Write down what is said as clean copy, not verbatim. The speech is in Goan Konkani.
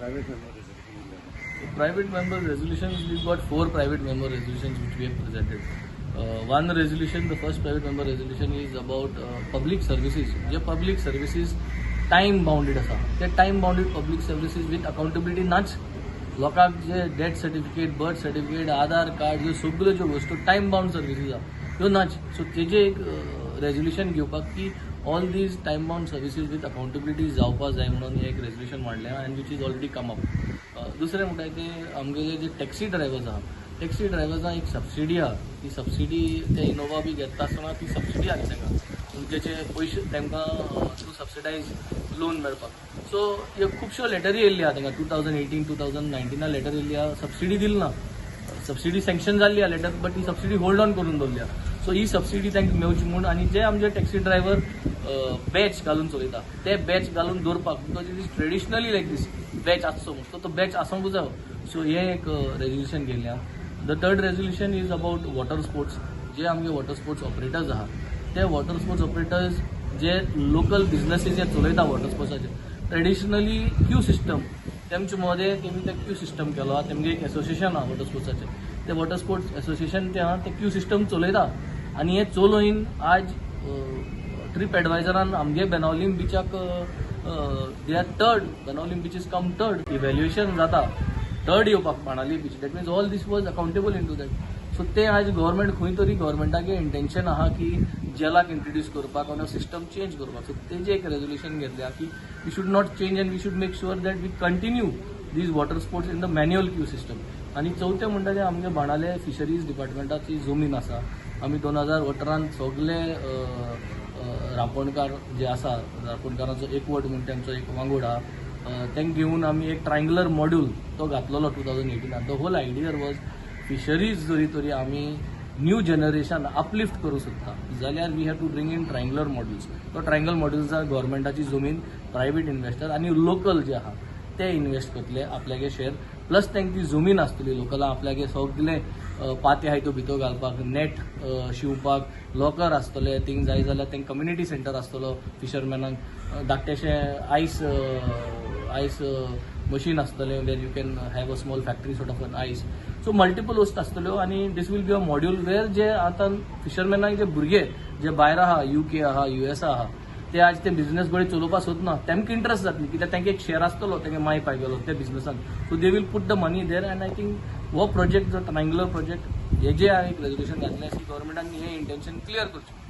Private member resolution. Private member resolutions, we've got four private member resolutions which we have presented. One resolution, the first private member resolution is about public services. J public services time bounded आसा, ते time bounded public services with accountability नाच. लोकांक जे death certificate, birth certificate, Aadhaar card, ह्यो सगल्यो ज्यो वस्तू टायम बाउंड सर्विसीज आहा, ह्यो नाच. सो तेजे एक रेजोल्युशन घेवपाक की all these time bound services with accountability जावपा जाय म्हणून हे एक रेजोल्युशन मांडलें आनी which is already come up. दुसरें म्हणटा ते आमगेले जे टॅक्सी ड्रायवर्स आहा, टॅक्सी ड्रायवर्सांक एक सबसिडी आहा. ती सबसिडी ते इनोवा बी घेता आसतना ती सबसिडी आहा तांकां, तेचे पयशे तांकां थ्रू सबसिडायज लोन मेळपाक. सो ह्यो खुबश्यो लेटरी येयल्ली आहा तांकां. 2018, 2019 लेटर येयल्ली आहा, सबसिडी दिली ना. सबसिडी सँक्शन जाल्ली आहा letter, but he subsidy hold on करून दवरली आहा. सो ही सबसिडी तांकां मेवची म्हूण आनी जे आमचे टॅक्सी ड्रायव्हर बॅच घालून चलयता, ते बॅच घालून दवरपाक, because it is traditionally like this, batch आसचो म्हूण, सो तो बॅच आसूंक जायो. सो हें एक रेजोल्युशन केल्लें आहा. The third resolution is about water sports. जे आमगे वॉटर स्पोर्ट्स ऑपरेटर्स आहा, ते वॉटर स्पोर्ट्स ऑपरेटर्स जे लोकल बिजनसीस जे चलयता वॉटर स्पोर्ट्साचे, ट्रेडिशनली क्यू सिस्टम तेमचे मदें तेमी ते क्यू सिस्टम केलो आहा. तेमगे एक एसोसिएशन आहा वॉटर स्पोर्ट्साचें, ते वॉटर स्पोर्ट्स एसोसिएशन ते आहा, ते क्यू सिस्टम चलयता. आनी हें चलोवन आज ट्रीप एडवायजरान आमगे Benaulim बिचाक they are third. Benaulim beach is come third. Evaluation जाता, थर्ड येवपाक Benaulim beach, that means all this was accountable into that. So ते आज गव्हर्मेंट खंय तरी गव्हर्मेंटागे इंटेन्शन आहा की जेलाक इंट्रोड्यूस करपाक आनी सिस्टम चेंज करपाक. सो तेजें एक रेजोल्युशन घेतलें की we should not change and we should make sure that we continue these water sports in the manual queue system. आनी चवथें म्हणटा तें आमगे बाणावले फिशरीज डिपार्टमेंटाची जमीन आसा. आमी 2018न सगले रांपोणकार जे आसा, रांपोणकारांचो एकवट म्हूण तेंचो एक वांगड आहा, तांकां घेवन आमी एक ट्रायंगुलर मॉड्यूल तो घातलेलो 2018. The whole idea was, fisheries जरी तरी आमी न्यू जनरेशन अपलिफ्ट करूं सोदता जाल्यार we have to bring in triangular modules. तो ट्रायंगल मॉड्युल्सार गव्हर्मेंटाची जमीन, प्रायवेट इन्वेस्टर आनी लोकल जे आहा ते इन्वेस्ट करतले आपल्यागे शेअर, प्लस तांकां ती जमीन आसतली. लोकलां आपल्यागे सगले पाती आहाय त्यो भितर घालपाक, नेट शिंवपाक, लॉकर आसतले थिंग जाय जाल्यार तांकां कम्युनिटी सेंटर आसतलो, फिशरमॅनांक धाकटेशें आयस आयस मशीन आसतलें where you can have a small factory sort of an ice. So multiple वस्तू आसतल्यो आनी this will be a module where जे आतां फिशरमॅनाक जे भुरगे जे भायर आहा, युके आहा, युएस आहा, ते आज ते बिझनेस बरे चलोवपाक सोदना, तांकां इंट्रस्ट जातली कित्याक तांकां एक शेअर आसतलो तेंगे माय पाय गेलो त्या बिझनसान. So they will put the money there and I think हो प्रोजेक्ट जो ट्रायंगुलर प्रोजेक्ट, हे जे हांवें एक रेजोल्युशन घातलें की गव्हर्मेंटान हें इंटेन्शन क्लियर करचें.